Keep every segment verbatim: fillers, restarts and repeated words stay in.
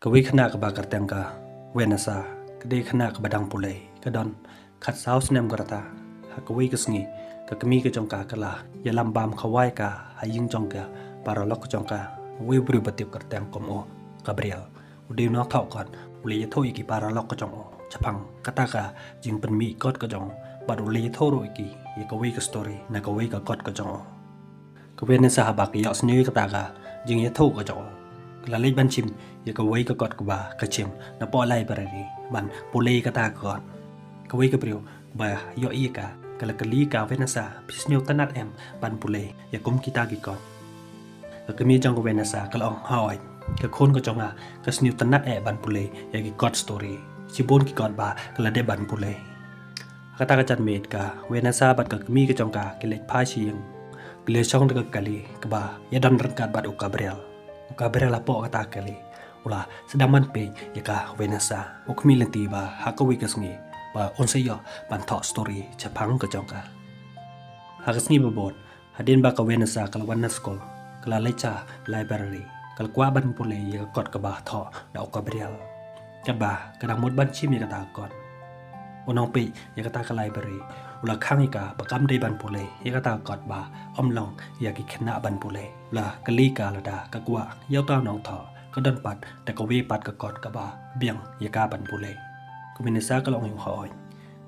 Kawei khynnah kaba kyrteng ka Vanessa, ka dei khynnah kaba dang pule, ka don khatsaw snem ka rta. Ha kawei ka sngi, ka kmie ka jong ka ka la ïalam bam khawai ka ha ïing jong ka paralok ka jong ka, uwei u briew ba tip kyrteng kum u Gabriel. U dei u nongthoh kot, u la ïathuh ïa ki paralok ka jong u shaphang kata ka jingpynmih kot ka jong u, bad u la ïathuh ruh ïa ki ïa kawei ka story na kawei ka kot ka jong u. Ka Vanessa haba ka ïohsngew ïa kata ka jingïathuh ka jong u, ka la leit ban shim ïa kawei ka kot kaba ka shim napoh library ban pule ïa kata ka kot. Kawei ka briew ba ïohi ïa ka, ka la kylli ka Vanessa, "Phi sngewtynnat em ban pule ïa kum kita ki kot?" Ka kmie jong ka Vanessa ka la ong, "Hooid, ka khun ka jong nga ka sngewtynnat eh ban pule ïa ki kot story. Shibun ki kot ba ka la dep ban pule." Ha kata ka janmiet ka Vanessa bad ka kmie ka jong ka ki leit phai sha ïing. Ki la shong da ka kali kaba ïadon ryngkat bad u Gabriel. U Gabriel hapoh kata ka kali u la sdang ban peit ïa ka Vanessa, u khmih lynti ba ha kawei ka sngi ba un sa ïoh ban thoh story shaphang ka jong ka. Ha ka sngi ba bud, hadien ba ka Vanessa ka la wan na skul, ka la leit sha library, ka la kwah ban pule ïa ka kot kaba thoh da u Gabriel. Katba ka dang mut ban shim ïa kata ka kot, u nongpeit ïa kata ka library u la khang ïa ka ba kam dei ban pule ïa kata ka kot ba ym long ïa ki khynnah ban pule. U la kylli ka lada ka kwah ïa uta u nongthoh, ka don pat da kawei pat ka kot kaba biang ïa ka ban pule. Ka Vanessa ka la ong, "Hooid,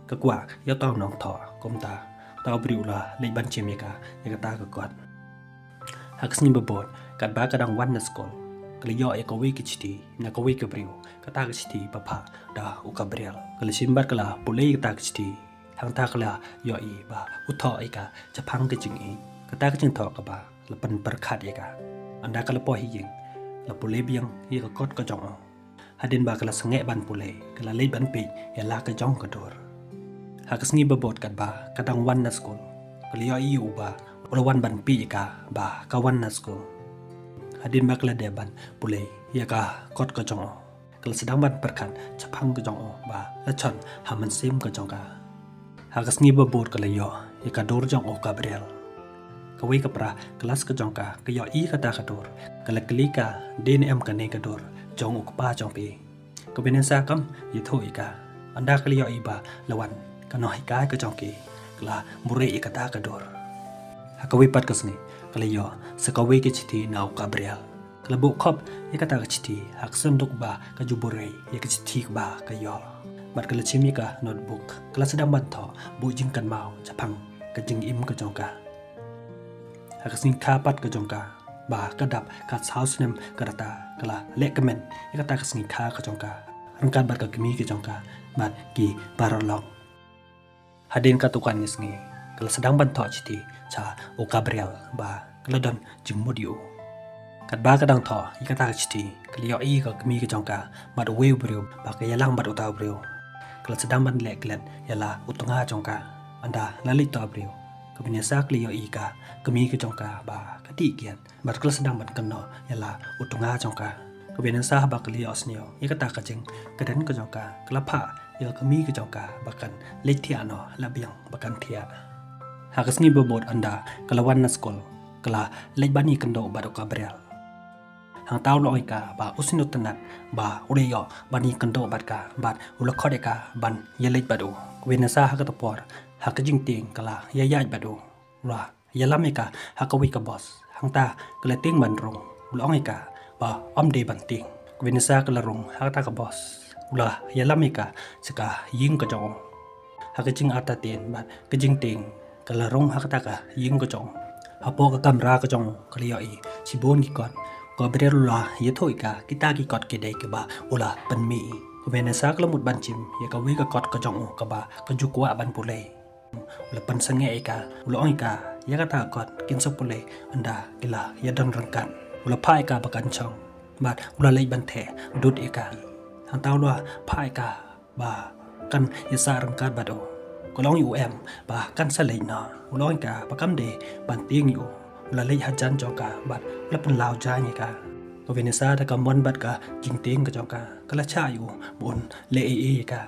ka kwah ïa uta u nongthoh." Kumta uta u briew u la leit ban shim ïa ka ïa kata ka kot. Ha ka sngi ba bud, katba ka dang wan na skul, ka la ïoh ïa kawei ka shithi na kawei ka briew. Kata ka shithi ba phah da u Gabriel. Ka la shim bad ka la pule ïa kata ka shithi. Hangta ka la ïohi ba u thoh ïa ka shaphang ka jingïeit. Kata ka jingthoh kaba la pynpyrkhat ïa ka. Ynda ka la poi ha ïing, la pule biang ïa ka kot ka jong u. Hadien ba ka la sangeh ban pule, ka la leit ban peit ïa la ka jong ka dur. Ha ka sngi ba bud katba ka dang wan na skul, ka la ïohi ïa u ba u la wan ban peit ïa ka ba ka wan na skul. Hadien ba ka la dep ban pule ïa ka kot ka jong u, ka la sdang ban pyrkhat shaphang ka jong u ba la shon ha mynsiem ka jong ka. Ha ka sngi ba bud ka la ïoh ïa ka dur jong u Gabriel. Kawei ka para klas ka jong ka ka ïohi ïa kata ka dur, ka la kylli ka, "Dei ne em kane ka dur jong u kpa jong phi?" Ka Vanessa kam ïathuh ïa ka. Ynda ka la ïohi ba la wan ka nonghikai ka jong ki, ka la buhrieh ïa kata ka dur. Ha kawei pat ka sngi, ka la ïoh sa kawei ka shithi na u Gabriel. Ka la buh khop ïa kata ka shithi ha ka sanduk ba ka ju buhrieh ïa ka shithi kaba ka ïoh. Bad ka la shim ïa ka notebook, ka la sdang ban thoh buh jingkynmaw shaphang ka jingim ka jong ka. Ha ka sngi khapat ka jong ka ba ka dap khatsaw snem ka rta, ka la leh kmen ïa kata ka sngi kha ka jong ka ryngkat bad ka kmie ka jong ka bad ki paralok. Hadien katto katne sngi, ka la sdang ban thoh shithi sha u Gabriel ba ka la don jingmut ïa u. Katba ka dang thoh ïa kata ka shithi, ka la ïohi ïa ka kmie ka jong ka bad uwei u briew ba ka ïalang bad uta u briew. Ka la sdang ban leh klet ïa la u tnga jong ka. Ynda la leit uta u briew, ka Vanessa ka la ïohi ïa ka kmie ka jong ka ba ka dih kiad. Bad ka la sdang ban kynnoh ïa la u tnga jong ka. Ka Vanessa haba ka la ïohsngew ïa kata ka jingkren ka jong ka, ka la phah ïa ka kmie ka jong ka ba kan leit thiah noh la biang ba kan thiah. Ha ka sngi ba bud ynda ka la wan na skul, ka la leit ban ïakynduh bad u Gabriel. Hangta u la ong ïa ka ba u sngewtynnat ba u la ïoh ban ïakynduh bad ka bad u la khot ïa ka ban ïaleit bad u. Ka Vanessa ha kata por, ha ka jingtieng ka la ïaid bad u. U la ïalam ïa ka ha kawei ka bos. Hangta ka la tieng ban rung. U la ong ïa ka ba ym dei ban tieng. Ka Vanessa ka la rung ha kata ka bos. U la ïalam ïa ka sha ka ïing ka jong u. Ha ka jingartatien bad ka jingtieng, ka la rung ha kata ka ïing ka jong u. Hapoh ka kamra ka jong u ka la ïohi shibun ki kot. Ka Gabriel u la ïathuh ïa ka kita ki kot ki dei kiba u la pynmih. Ka Vanessa ka la mut ban shim ïa kawei ka kot ka jong u kaba ka ju kwah ban pule. U la pynsangeh ïa ka, u la ong ïa ka, ïa kata ka kot kin sa pule ynda ki la ïadon ryngkat. U la phah ïa ka ba kan shong bad u la leit ban theh dud ïa ka. Hangta u la phah ïa ka ba kan ïasah ryngkat bad u. Ka la ong ïa u em ba kan sa leit noh. U la ong ïa ka ba kam dei ban tieng ïa u. U la leit hajan jong ka bad u la pynlaw jaiñ ïa ka. Ka Vanessa da ka mon bad ka jingtieng ka jong ka, ka la shah ïa u ba un leh ei ei ïa ka.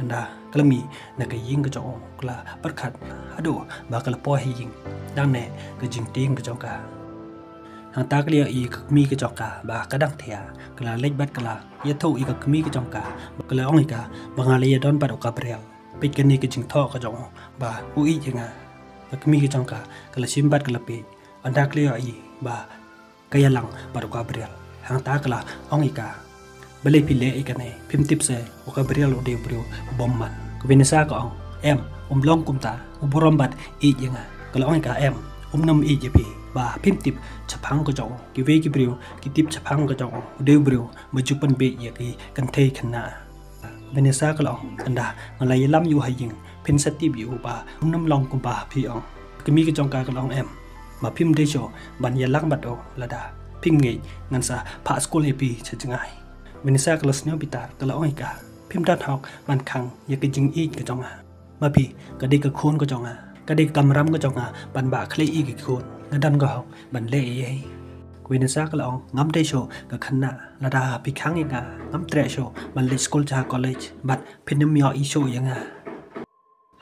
Ynda ka la mih na ka ïing ka jong u, ka la pyrkhat haduh ba ka la poi ha ïing nangne ka jingtieng ka jong ka. Hangta ka la ïohi ka kmie ka jong ka ba ka dang thiah, ka la leit bad ka la ïathuh ïa ka kmie ka jong ka, ka la ong ïa ka ba nga la ïadon bad u Gabriel. Peit kane ka jingthoh ka jong u ba u ïeit ïa nga. Ka kmie ka jong ka ka la shim bad ka la peit, hangta ka la ïohi ba ka ïalang bad u Gabriel. Hangta ka la ong ïa ka, balei phi leh ïa kane, phim tip se u Gabriel u dei u briew u bymman? Ka Vanessa ka ong, em, um long kumta, u burom bad ïeit ïa nga. Ka la ong ïa ka, em, um nym ïeit ïa phi, ba phim tip shaphang ka jong u. Kiwei ki briew ki tip shaphang ka jong u, u dei u briew ba ju pynbeit ïa ki kynthei khynnah. Vanessa ka la ong, ynda nga la ïalam ïa u ha ïing, phin sa tip ïa u ba um nym long kumba phi ong. Ka kmie ka jong ka ka la ong, em, ba phim dei shuh ban ïalang bad u, lada phim ngeit ngan sa phah skul ïa phi sha jngai. Vanessa ka la sniew bitar, ka la ong ïa ka, phim don hok ban khang ïa ka jingïeit ka jong nga. Ma phi ka dei ka khun ka jong nga, ka dei ka kamram ka jong nga ban bah khlei ïa ka khun. Nga don ka hok ban leh ei ei. Ka Vanessa ka la ong, ngam dei shuh ka khynnah, lada phi khang ïa nga ngam treh shuh ban leit skul sha college bad phin nym ïohi shuh ïa nga.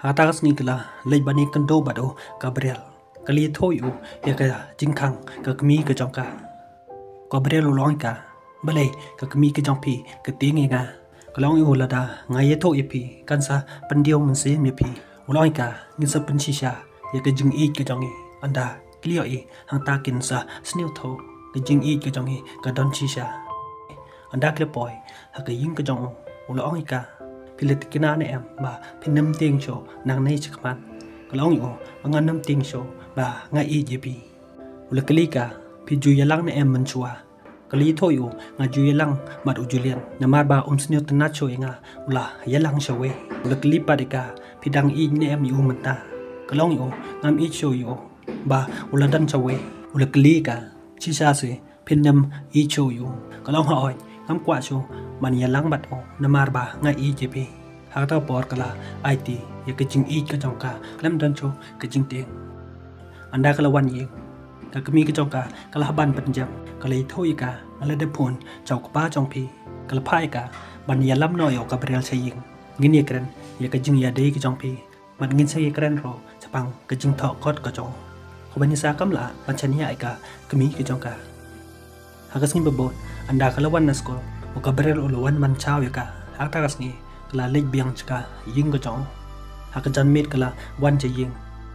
Hangta ka sngi ka la leit ban ïakynduh bad u Gabriel. Ka la ïathuh ïa u ïa ka jingkhang ka kmie ka jong ka. Gabriel u la ong ïa ka, balei ka kmie ka jong phi ka tieng ïa nga? Ka la ong ïa u, lada nga ïathuh ïa phi kan sa pyndiaw mynsiem ïa phi. U la ong ïa ka, ngin sa pynshisha ïa ka jingïeit ka jong ngi. Ynda ki la ïohi hangta kin sa sngewthuh ka jingïeit ka jong ngi ka don shisha. Ynda ki la poi ha ka ïing ka jong u, u la ong ïa ka, phi la thikna ne em ba phin nym tieng shuh nangne shakhmat? Ka la ong ïa u, ngan nym tieng shuh ba nga ïeit ïa phi. U la kylli ka, phi ju ïalang ne em mynshuwa? Ka la ïathuh ïa u, nga ju ïalang bad u Julian, namar ba um sngewtynnat shuh ïa nga, u la ïalang shawei. U la kylli pat ïa ka, phi dang ïeit ne em ïa u mynta? Ka la ong ïa u, ngam ïeit shuh ïa u ba u la don shawei. U la kylli ïa ka, shisha se phin nym ïeit shuh ïa u? Ka la ong, hooid, ngam kwah shuh ban ïalang bad u namar ba nga ïeit ïa phi. Ha kata ka por ka la aiti ïa ka jingïeit ka jong ka, khlem don shuh ka jingtieng. Ynda ka la wan ïing, ka kmie ka jong ka ka la hap ban pynjem. Ka la ïathuh ïa ka, nga la dep phone sha u kpa jong phi, ka la phah ïa ka ban ïalam noh ïa u Gabriel sha ïing. Ngin ïakren ïa ka jingïadei ka jong phi bad ngin sa ïakren ruh shaphang ka jingthoh kot ka jong u. Ka Vanessa kam lah ban shaniah ïa ka kmie ka jong ka. Ha ka sngi ba bud, ynda ka la wan na skul, u Gabriel u la wan ban shaw ïa ka. Ha kata ka sngi ka la leit biang sha ka ïing ka jong u. Ha ka janmiet ka la wan sha ïing,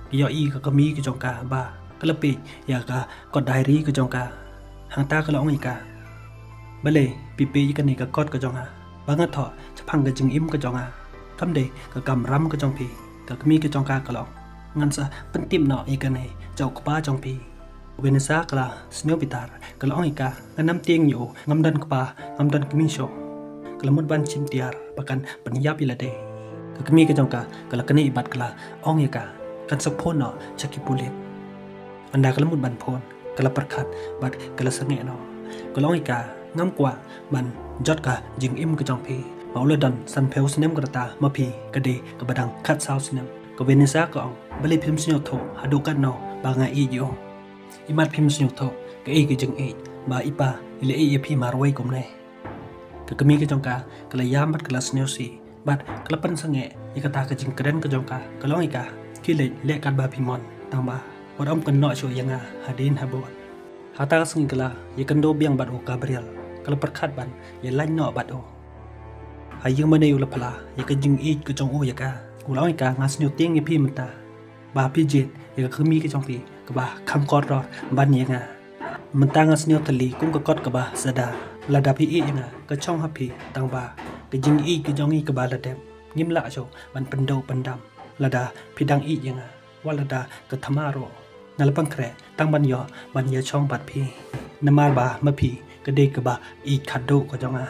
ka ïohi ka kmie ka jong ka ba ka la peit ïa ka kot diary ka jong ka. Hangta ka la ong ïa ka, balei phi peit ïa kane ka kot ka jong nga? Ba nga thoh shaphang ka jingim ka jong nga, kam dei ka kamram ka jong phi. Ka kmie ka jong ka ka la ong, ngan sa pyntip noh ïa kane sha u kpa jong phi. Ka Vanessa ka la sniew bitar, ka la ong ïa ka, ngan nym tieng ïa u, ngam don kpa, ngam don kmie shuh. Ka la mut ban shim tiar ba kan pynïap ïa lade. Ka kmie ka jong ka ka la knieh bad ka la ong ïa ka, kan sa phone noh sha ki pulit. Ynda ka la mut ban phone, ka la pyrkhat bad ka la sangeh noh. Ka la ong ïa ka, ngam kwah ban jot ka jingim ka jong phi. Ma u la don sanphew snem ka rta, ma phi ka dei kaba dang khatsaw snem. Ka Vanessa ka ong, balei phim sngewthuh haduh katno ba nga ïeit ïa u? Imat phim sngewthuh kaei ka jingïeit ba i pa i la ïeit ïa phi marwei kumne. Ka kmie ka jong ka ka la ïam bad ka la sngewsih bad ka la pynsangeh ïa kata ka jingkren ka jong ka. Ka la ong ïa ka, khie leit leh katba phi mon, tangba wat ym kynnoh shuh ïa nga hadien habud. Hata ka sngi ka la ïakynduh biang bad u Gabriel, ka la pyrkhat ban ïalait noh bad u. Ha ïing mane u la phla ïa ka jingïeit ka jong u ïa ka. U la ong ïa ka, nga sngewtieng ïa phi mynta ba phi jied ïa ka kmie ka jong phi kaba kham kordor ban ïa nga. Mynta nga sngewtylli kum ka kot kaba sada. Lada phi ïeit ïa nga, ka shong ha phi, tangba ka jingïeit ka jong ngi kaba la dep, ngim lah shuh ban pynduh pyndam. Lada phi dang ïeit ïa nga, wat lada ka thma ruh, nga la pynkhreh tang ban ïoh ban ïashong bad phi. Namar ba ma phi ka dei kaba ïeit khatduh ka jong nga.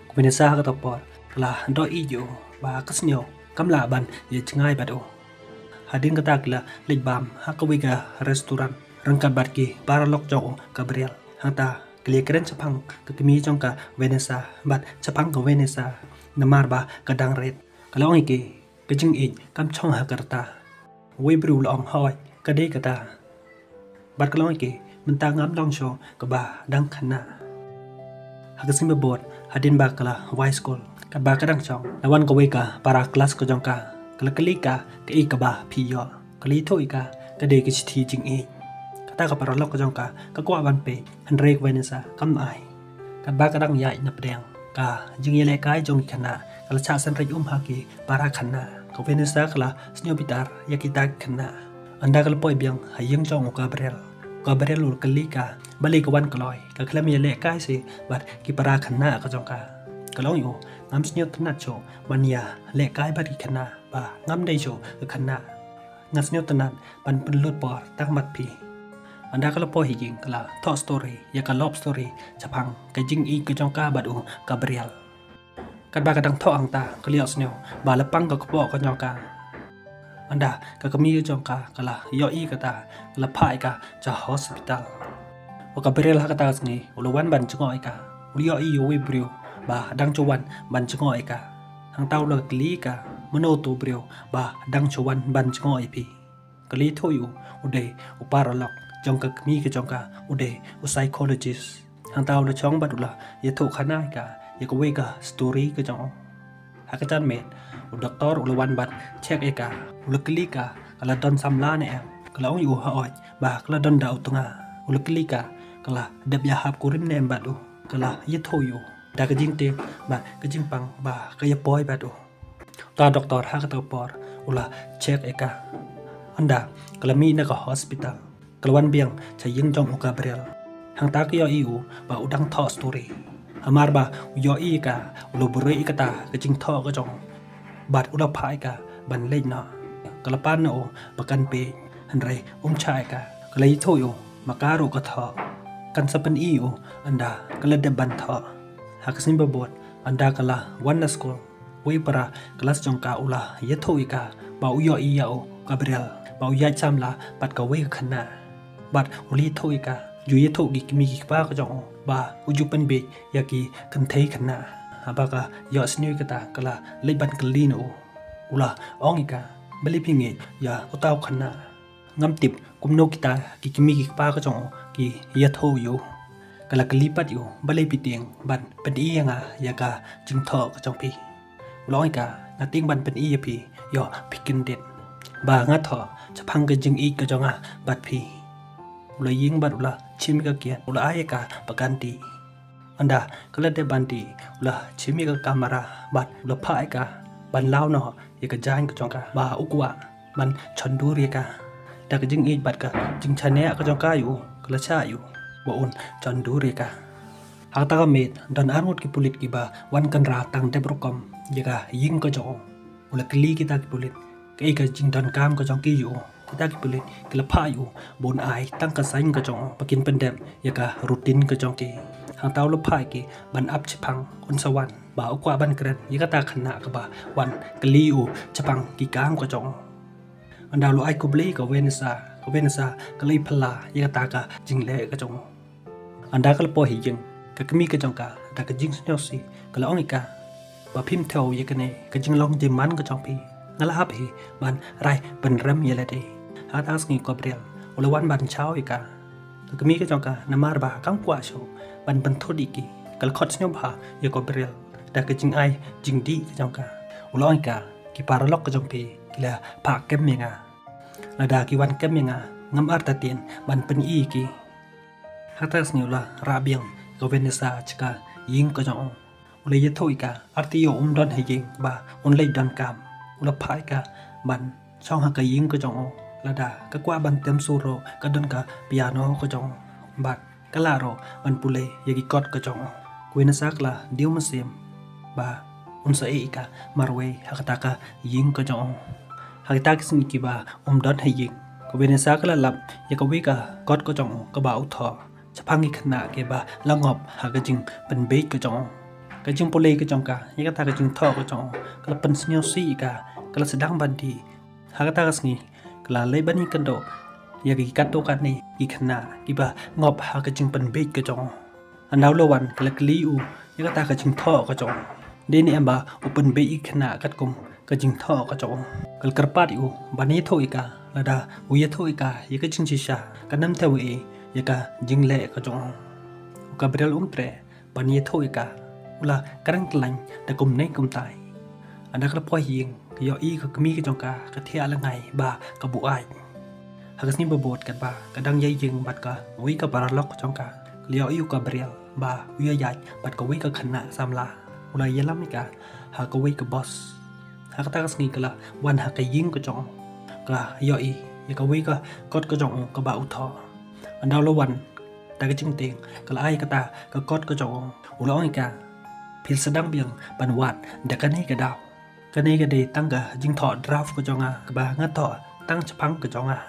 Ka Vanessa ha kata ka por ka la doh ïeit ïa u, ba ka sniew kam lah ban ïajngai bad u. Hadien kata ki la leit bam ha kawei ka restaurant ryngkat bad ki paralok jong u Gabriel. Hangta ki la ïakren shaphang ka kmie jong ka Vanessa bad shaphang ka Vanessa, namar ba ka dang rit. Ka la ong ïa ki, ka jingïeit kam shong ha ka rta. Uwei u briew u la ong, hooid, ka dei kata. Bad ka la ong ïa ki, mynta ngam long shuh kaba dang khynnah. Ha ka sngi ba bud, hadien ba ka la wai skul, katba ka dang shong, la wan kawei ka para klas ka jong ka. Ka la kylli ka, kaei kaba phi ïoh? Ka la ïathuh ïa ka, ka dei ka shithi jingïeit. Ka Ta ka paralok ka jong ka ka kwah ban peit, hynrei ka Vanessa kam ai. Katba ka dang ïaid na pdeng, ka jingïalehkai jong ki khynnah ka la shah synreit um ha ki para khynnah. Ka Vanessa ka la sngewbitar ïa kita ki khynnah. Ynda ka la poi biang ha ïing jong u Gabriel, u Gabriel u la kylli ka balei ka wan kloi, ka khlem ïalehkai seh bad ki para khynnah ka jong ka. Ka la ong ïa u, ngam sngewtynnat shuh ban ïalehkai bad ki khynnah, ba ngam dei shuh ka khynnah. Nga sngewtynnat ban pynlut por tang bad phi. Ynda ka la poi ha ïing, ka la thoh story ïa ka love story shaphang ka jingïeit ka jong ka bad u Gabriel. Katba ka dang thoh hangta, ka la ïohsngew ba la pang ka kpoh ka jong ka. Ynda ka kmie ka jong ka ka la ïohi kata, ka la phah ïa ka sha hospital. U Gabriel ha kata ka sngi u la wan ban jngoh ïa ka. U la ïohi ïa uwei u briew ba dang shu wan ban jngoh ïa ka. Hangta u la kylli ïa ka, mano uto u briew ba dang shu wan ban jngoh ïa phi? Ka la ïathuh ïa u, u dei u paralok jong ka kmie ka jong ka, u dei u psychologist. Hangta u la shong bad u la ïathuh khana ïa ka ïa kawei ka story ka jong u. Ha ka janmiet, u doktor u la wan ban check ïa ka. U la kylli ka, ka la don samla ne em. Ka la ong ïa u, hooid, ba ka la don da u tnga. U la kylli ka, ka la dep ïahap kurim ne em bad u. Ka la ïathuh ïa u da ka jingtieng bad ka jingpang ba ka ïapoi bad u. Uta doktor ha kata ka por u la check ïa ka. Ynda ka la mih na ka hospital, ka la wan biang sha ïing jong u Gabriel. Hangta ka ïohi ïa u ba u dang thoh story. Hamar ba u ïohi ïa ka, u la buhrieh ïa kata ka jingthoh ka jong u bad u la phah ïa ka ban leit noh. Ka la pan na u ba kan peit, hynrei um shah ïa ka. Ka la ïathuh ïa u, ma ka ruh ka thoh. Kan sa pyni ïa u ynda ka la dep ban thoh. Ha ka sngi ba bud, ynda ka la wan na skul, uwei u para klas jong ka u la ïathuh ïa ka ba u ïohi ïa u Gabriel ba u ïaid samla bad kawei ka khynnah. Bad u la ïathuh ïa ka, ju ïathuh ki kmie ki kpa ka jong u ba u ju pynbiej ïa ki kynthei khynnah. Haba ka ïohsngew ïa kata, ka la leit ban kylli na u. U la ong ïa ka, balei phi ngeit ïa uta u khynnah? Ngam tip kumno kita ki kmie ki kpa ka jong u ki ïathuh ïa u. Ka la kylli pat ïa u, balei phi tieng ban pyni ïa nga ïa ka jingthoh ka jong phi? U la ong ïa ka, nga tieng ban pyni ïa phi, ïoh phi kyndit ba nga thoh shaphang ka jingïeit ka jong nga bad phi. U la ïeng bad u la shim ïa ka kiad, u la ai ïa ka ba kan dih. Ynda ka la dep ban dih, u la shim ïa ka kamera bad u la phah ïa ka ban law noh ïa ka jaiñ ka jong ka ba u kwah ban shon dur ïa ka. Da ka jingïeit bad ka jingshaniah ka jong ka ïa u, ka la shah ïa u ba un shon dur ïa ka. Ha kata ka miet, don arngut ki pulit kiba wan kynrad tang dep rukom ïa ka ïing ka jong u. U la kylli kita ki pulit kaei ka jingdonkam ka jong ki ïa u. Kita ki pulit ki la phah ïa u ba un ai tang ka sign ka jong u ba kin pyndep ïa ka routine ka jong ki. Hangta u la phah ïa ki ban ap shaphang un sa wan, ba u kwah ban kren ïa kata ka khynnah kaba wan kylli ïa u shaphang ki kam ka jong u. Ynda u la ai khublei ïa ka Vanessa, ka Vanessa ka la ïaphylla ïa kata ka jingleh ka jong u. Ynda ka la poi ha ïing, ka kmie ka jong ka da ka jingsngewsih ka la ong ïa ka, ba phim thew ïa kane ka jinglong jingman ka jong phi. Nga la hap hi ban rai pynrem ïa lade. Ha kata ka sngi u Gabriel u la wan ban shaw ïa ka, ka kmie ka jong ka, namar ba kam kwah shuh ban pynthut ïa ki. Ka la khot sngewbha ïa u Gabriel da ka jingai jingdih ka jong ka. U la ong ïa ka, ki paralok ka jong phi ki la phah kem ïa nga. Lada ki wan kem ïa nga, ngam artatien ban pyni ïa ki. Ha kata ka sngi u la rah biang ïa ka Vanessa sha ka ïing ka jong u. U la ïathuh ïa ka, artatien um don ha ïing ba un leit donkam. U la phah ïa ka ban shong ha ka ïing ka jong u. Lada ka kwah ban tem sur ruh, ka don ka piano ka jong u. Bad ka lah ruh ban pule ïa ki kot ka jong u. Ka Vanessa ka la dei mynsiem ba un sa ïeh ïa ka marwei ha kata ka ïing ka jong u. Ha kita ki sngi kiba um don ha ïing, ka Vanessa ka la lap ïa kawei ka kot ka jong u kaba u thoh shaphang ki khynnah kiba la ngop ha ka jingpynbiej ka jong u. Ka jingpule ka jong ka ïa kata ka jingthoh ka jong u ka la pynsngewsih ïa ka, ka la sdang ban dih. Ha kata ka sngi ka la leit ban ïakynduh ïa ki katto katne ki khynnah kiba ngop ha ka jingpynbiej ka jong u. Ynda u la wan ka la kylli ïa u ïa kata ka jingthoh ka jong u. Dei ne em ba u pynbiej ïa ki khynnah katkum ka jingthoh ka jong u. Ka la kyrpad ïa u ban ïathuh ïa ka, lada u ïathuh ïa ka ïa ka jingshisha, kan ym thew ei ïa ka jingleh ka jong u. U Gabriel um treh ban ïathuh ïa ka, u la kren khlaiñ da kumne kumtai. Ynda ka la poi ha ïing, ka ïohi ka kmie ka jong ka ka thiah lyngngai ba ka buaid. Ha ka sngi ba bud katba ka dang ïai ïeng bad kawei ka paralok jong ka, ka la ïohi ïa u Gabriel ba u ïaid bad kawei ka khynnah samla. U la ïalam ïa ka ha kawei ka bos. Ha kata ka sngi ka la wan ha ka ïing ka jong u, ka ïohi ïa kawei ka kot ka jong u kaba u thoh. Ynda u la wan da ka jingtieng, ka la ai kata ka kot ka jong u. U la ong ïa ka, phi sdang biang ban wad da kane ka daw. Kane ka dei tang ka jingthoh draft ka jong nga kaba nga thoh tang shaphang ka jong nga.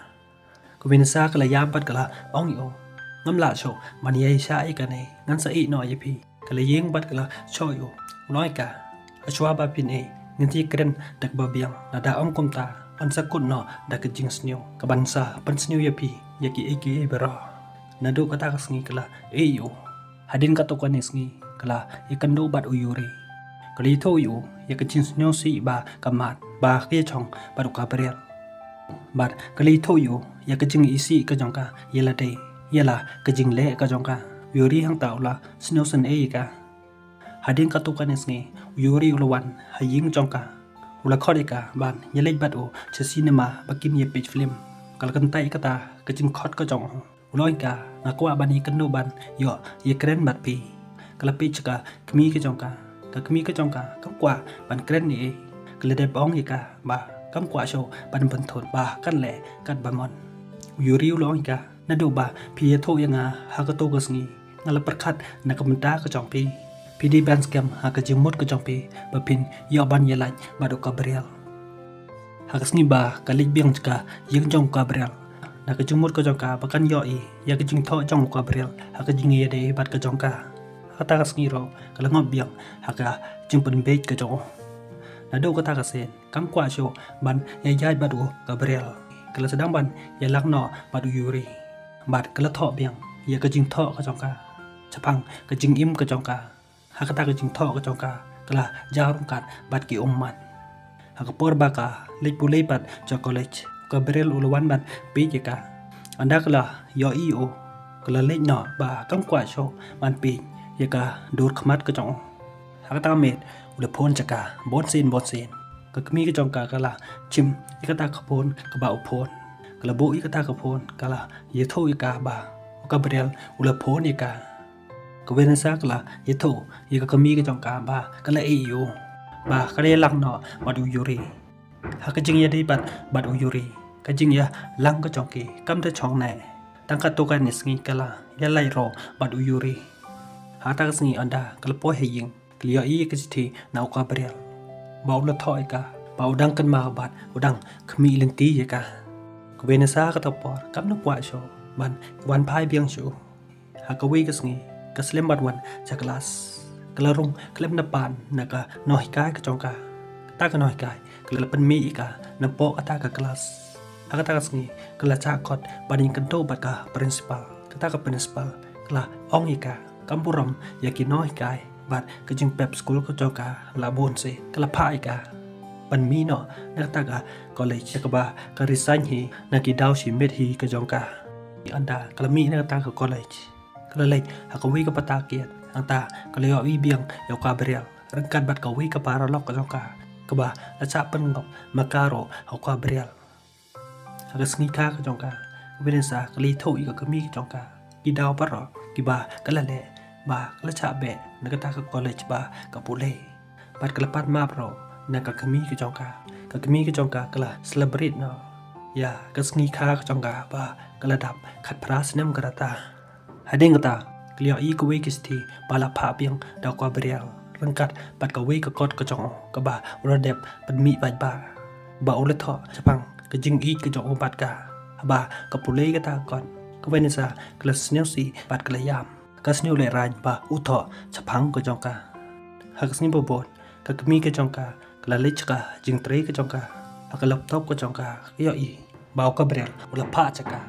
Ka Vanessa ka la ïam bad ka la ong ïa u, ngam lah shuh ban ïai shah ïa kane, ngan sa ïeh noh ïa phi. Ka la ïeng bad ka la shoh ïa u. U la ong ïa ka, hashwa ba phin ïeh, ngin sa ïakren da kaba biang, lada ym kumta, yn sa kut noh da ka jingsniew kaban sa pynsniew ïa phi ïa kiei kiei baroh. Naduh kata ka sngi ka la ïeh ïa u. Hadien katto katne sngi ka la ïakynduh bad u Yuri. Ka la ïathuh ïa u ïa ka jingsngewsih ba ka mad ba ka ïashong bad u Gabriel. Bad ka la ïathuh ïa u ïa ka jingisih ka jong ka ïa lade, ïa la ka jingleh ka jong ka. U Yuri hangta u la sngewsynei ïa ka. Hadien katto katne sngi u Yuri u la wan ha ïing jong ka. U la khot ïa ka ban ïaleit bad u sha cinema ba kin ïa peit film. Ka la kyntait ïa kata ka jingkhot ka jong u. U la ong ïa ka, nga kwah ban ïakynduh ban ïoh ïakren bad phi. Ka la peit sha ka kmie ka jong ka. Ka kmie ka jong ka kam kwah ban kren ei ei. Ka la dep ong ïa ka ba kam kwah shuh ban pynthut ba kan leh katba mon. U Yuri u la ong ïa ka, naduh ba phi ïathuh ïa nga ha kato ka sngi, nga la pyrkhat na ka bynta ka jong phi. Phi dei ban skhem ha ka jingmut ka jong phi ba phin ïoh ban ïalait bad u Gabriel. Ha ka sngi ba ka leit biang sha ka ïing jong u Gabriel, na ka jingmut ka jong ka ba kan ïohi ïa ka jingthoh jong u Gabriel ha ka jingïadei bad ka jong ka. Ha kata ka sngi ruh ka la ngop biang ha ka jingpynbeit ka jong u. Naduh kata ka sien kam kwah shuh ban ïaid bad u Gabriel. Ka la sdang ban ïalang noh bad u Yuri. Bad ka la thoh biang ïa ka jingthoh ka jong ka shaphang ka jingim ka jong ka. Ha kata ka jingthoh ka jong ka, ka la jaw ryngkat bad ki ummat. Ha ka por ba ka leit pule pat sha college, u Gabriel u la wan ban peit ïa ka. Ynda ka la ïohi ïa u, ka la leit noh ba kam kwah shuh ban peit ïa ka dur khmat ka jong u. Ha kata ka miet u la phone sha ka bunsien bunsien. Ka kmie ka jong ka ka la shim ïa kata ka phone kaba u phone. Ka la buh ïa kata ka phone, ka la ïathuh ïa ka ba u Gabriel u la phone ïa ka. Ka Vanessa ka la ïathuh ïa ka kmie ka jong ka ba ka la ïeh ïa u, ba ka la ïalang noh bad u Yuri. Ha ka jingïadei bad, bad u Yuri, ka jingïalang ka jong ki kam da shong neh. Tang katto katne sngi ka la ïalait ruh bad u Yuri. Ha kata ka sngi ynda ka la poi ha ïing, ka la ïohi ïa ka shithi na u Gabriel ba u la thoh ïa ka ba u dang kynmaw bad u dang khmih lynti ïa ka. Ka Vanessa kata ka por kam da kwah shuh ban wan phai biang sha u. Ha kawei ka sngi ka slem ban wan sha klas. Ka la rung khlem da pan na ka nonghikai ka jong ka. Kata ka nonghikai ka la pynmih ïa ka napoh kata ka klas. Ha kata ka sngi ka la shah kot ban ïakynduh bad ka principal. Kata ka principal ka la ong ïa ka, kam burom ïa ki nonghikai bad ka jingpep skul ka jong ka la bun seh. Ka la phah ïa ka ban mih noh na kata ka college, ïa kaba ka resign hi na ki daw shimet hi ka jong ka. Ynda ka la mih na kata ka college, ka la leit ha kawei ka pata kiad. Hangta ka la ïohi biang ïa u Gabriel ryngkat bad kawei ka paralok ka jong ka, kaba la shah pynngop ma ka ruh ha u Gabriel. Ha ka sngi kha ka jong ka, ka Vanessa ka la ïathuh ïa ka kmie ka jong ka ki daw baroh kiba ka la leh, ba ka la shah beh na kata ka college ba ka pule. Bad ka la pat map ruh na ka kmie ka jong ka. Ka kmie ka jong ka ka la celebrate noh ïa ka sngi kha ka jong ka ba ka la dap khatphra snem ka rta. Hadien kata ka la ïohi kawei ka shithi ba la phah biang da u Gabriel ryngkat bad kawei ka kot ka jong u kaba u la dep pynmih paidbah, ba u la thoh shaphang ka jingïeit ka jong u bad ka. Haba ka pule kata ka kot, ka Vanessa ka la sngewsih bad ka la ïam. Ka sngewlehraiñ ba u thoh shaphang ka jong ka. Ha ka sngi ba bud, ka kmie ka jong ka ka la leit sha ka jingtrei ka jong ka. Ha ka laptop ka jong ka ka ïohi ba u Gabriel u la phah sha ka,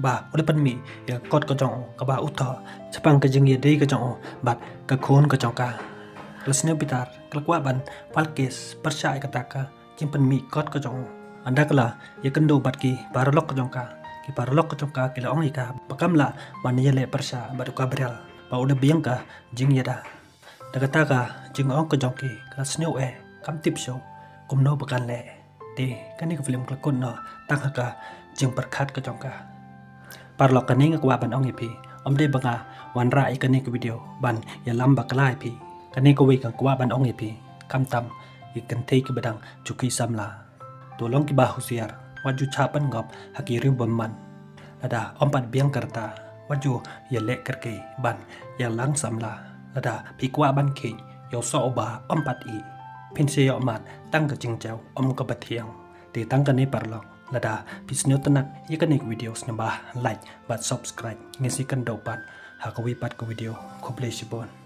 ba u la pynmih ïa ka kot ka jong u kaba u thoh shaphang ka jingïadei ka jong u bad ka khun ka jong ka. Ka la sngewbitar, ka la kwah ban file case pyrshah ïa kata ka jingpynmih kot ka jong u. Ynda ka la ïakynduh bad ki paralok ka jong ka, ki paralok ka jong ka ki la ong ïa ka ba kam lah ban ïaleh pyrshah bad u Gabriel, ba u la biang ka jingïada. Da kata ka jingong ka jong ki ka la sniew eh, kam tip shuh kumno ba kan leh. Te kane ka film ka la kut noh tang ha ka jingpyrkhat ka jong ka. Paralok, kane nga kwah ban ong ïa phi, ym dei ba nga wanrah ïa kane ka video ban ïalam bakla ïa phi. Kane kawei nga kwah ban ong ïa phi, khamtam ïa ki kynthei kiba dang ju khie samla. To long kiba husiar, wat ju shah pynngop ha ki riew bymman. Lada ym pat biang ka rta, wat ju ïaleh kyrkieh ban ïalang samla. Lada phi kwah ban khie, ïoh soh uba ym pat ih, phin sa ïoh mad tang ka jingjaw, ym kaba thiang. Te tang kane paralok, lada phi sngewtynnat ïa kane ka video, sngewbha like bad subscribe. Ngin sa ïakynduh pat ha kawei pat ka video. Khublei shibun.